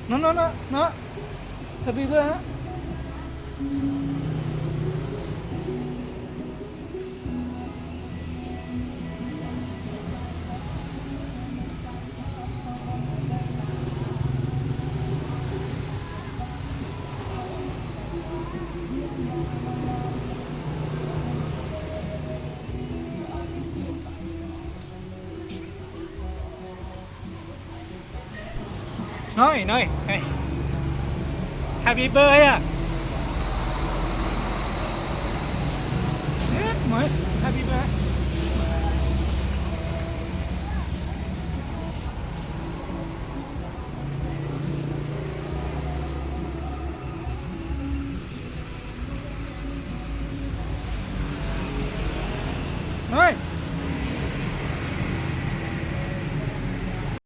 No, no, no, no. Happy birthday. Nói, nói, này. Happy birthday à? Happy birthday. Nói.